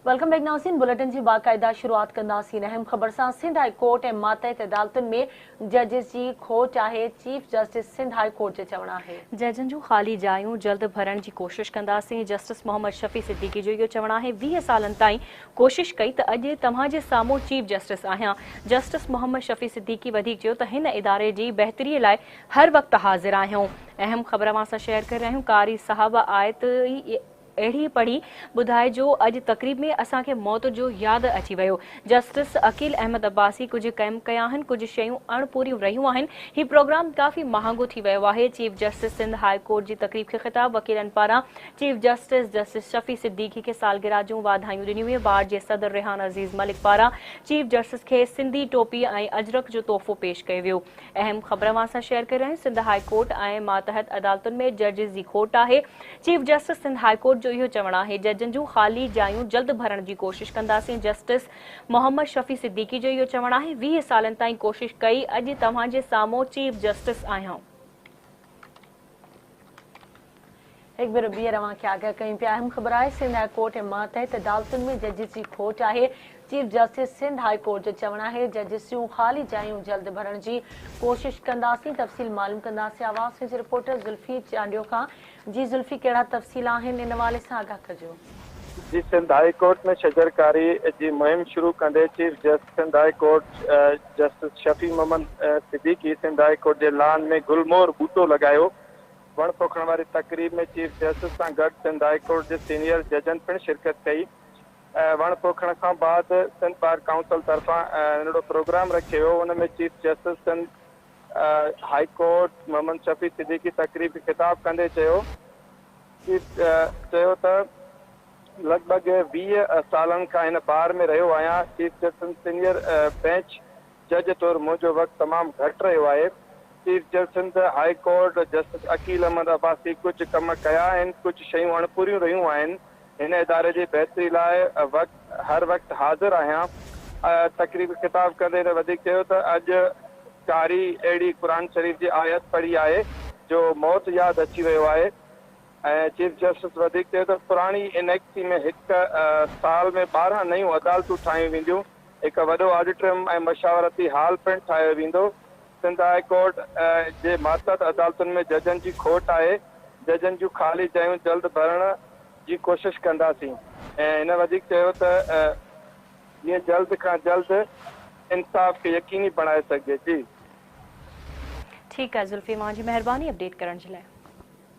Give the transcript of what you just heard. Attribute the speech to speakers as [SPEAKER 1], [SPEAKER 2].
[SPEAKER 1] Welcome back ناظرين bulletin جي باقاعده شروعات ڪنداسين اهم خبر سان سنڌ هاء ڪورٽ ۽ ماتحت عدالتن ۾ ججز جي کوٽ آهي chief justice Sindh high court جو چوڻ آهي.
[SPEAKER 2] ججن جون خالي جايون جلد ڀرڻ جي ڪوشش ڪنداسين جسٽس محمد شفيع صديقي جو اهو چوڻ آهي 20 سالن تائين ڪوشش ڪئي ته اڄ توهان جي سامهون چيف جسٽس آهيان جسٽس محمد شفيع صديقي وڌيڪ چيو ته هن اداري جي بهتري لاء هر وقت حاضر آهيون اهم خبر اوهان سان شيئر ڪري رهيا آهيون قاري صاحب آيت ئي اهڙي پڙهي ٻڌائي جو اڄ تقريب ۾ اسان کي موت جو ياد اچي ويو. جسٽس عقيل احمد عباسي ڪجهه ڪم ڪيا آهن، ڪجهه شيون اڻ پوريون رهيون آهن، هي پروگرام ڪافي مهانگو ٿي ويو آهي. Chief justice Sindh high court جي تقريب کي خطاب، وڪيلن پاران chief justice justice Shafi Siddiqui کي سالگرهه جون واڌايون ڏنيون ويون، بار جي صدر ريحان عزيز ملڪ پاران چيف جسٽس کي سنڌي ٽوپي ۽ اجرڪ جو تحفو پيش ڪيو ويو. اهم خبر اوهان سان شيئر ڪري رهيا آهيون سنڌ هاء ڪورٽ ۽ ماتحت عدالتن ۾ ججز جي کوٽ آهي chief justice Sindh high court جو اهو چوڻ آهي ججن جون خالي جايون جلد ڀرڻ جي ڪوشش ڪنداسين جسٽس محمد شفيع صديقي جو اهو چوڻ آهي 20 سالن تائين ڪوشش ڪئي اڄ توهان جي سامهون چيف جسٽس آهيان.
[SPEAKER 1] هڪ ڀيرو ٻيهر اوهان کي آگاهه ڪيون پيا اهم خبر آهي سنڌ هاء ڪورٽ ۽ ماتحت عدالتن ۾ ججز جي کوٽ آهي chief justice Sindh high court جو چوڻ آهي ججز جون خالي جايون جلد ڀرڻ جي ڪوشش ڪنداسين تفصيل معلوم ڪنداسين آواز نيوز جي رپورٽر زلفي چانڊيو کان جي زلفي ڪهڙا تفصيل آهن ان حوالي سان آگاهه ڪجو.
[SPEAKER 3] جي سنڌ هاء ڪورٽ ۾ شجرڪاري جي مهم شروع ڪندي chief justice Sindh high court justice Shafi Muhammad Siddiqui Sindh high court جي لان ۾ گل مور ٻوٽو لڳايو وڻ پوکڻ واري تقريب ۾ چيف جسٽس سان گڏ سنڌ هاء ڪورٽ جي سينيئر ججن پڻ شرڪت ڪئي. وڻ پوکڻ کان بعد سنڌ بار ڪائونسل طرفان ننڍڙو پروگرام رکيو ويو، ان ۾ chief justice Sindh high court Muhammad Shafi Siddiqui تقريب کي خطاب ڪندي چيو چيف چيو ته لڳ ڀڳ 20 سالن کان هن بار ۾ رهيو آهيان، چيف جسٽس سينيئر بينچ جج طور منهنجو وقت تمام گهٽ رهيو آهي. چيف جج Sindh high court justice Aqeel Ahmed Abbasi ڪجهه ڪم ڪيا آهن، ڪجهه شيون اڻپوريون رهيون آهن، هن اداري جي بهتري لاء وقت هر وقت حاضر آهيان. تقريب کي خطاب ڪندي هن وڌيڪ چيو ته اڄ قاري اهڙي قرآن شريف جي آيت پڙهي آهي جو موت ياد اچي ويو آهي ۽ چيف جسٽس وڌيڪ چيو ته پراڻي انيڪسي ۾ هڪ سال ۾ 12 نيون عدالتون ٺاهيون وينديون. هڪ وڏو آڊيٽوريم ۽ مشاورتي هال پڻ ٺاهيو ويندو. سنڌ هاء ڪورٽ جي ماتحت عدالتن ۾ ججن جي کوٽ آهي، ججن جون خالي جايون جلد ڀرڻ جي ڪوشش ڪنداسين. هن وڌيڪ چيو ته جيئن جلد کان جلد انصاف کي يقيني بڻائي سگهجي. جي.
[SPEAKER 2] ٺيڪ آهي زلفي اوهان جي مهرباني اپڊيٽ ڪرڻ جي لاء.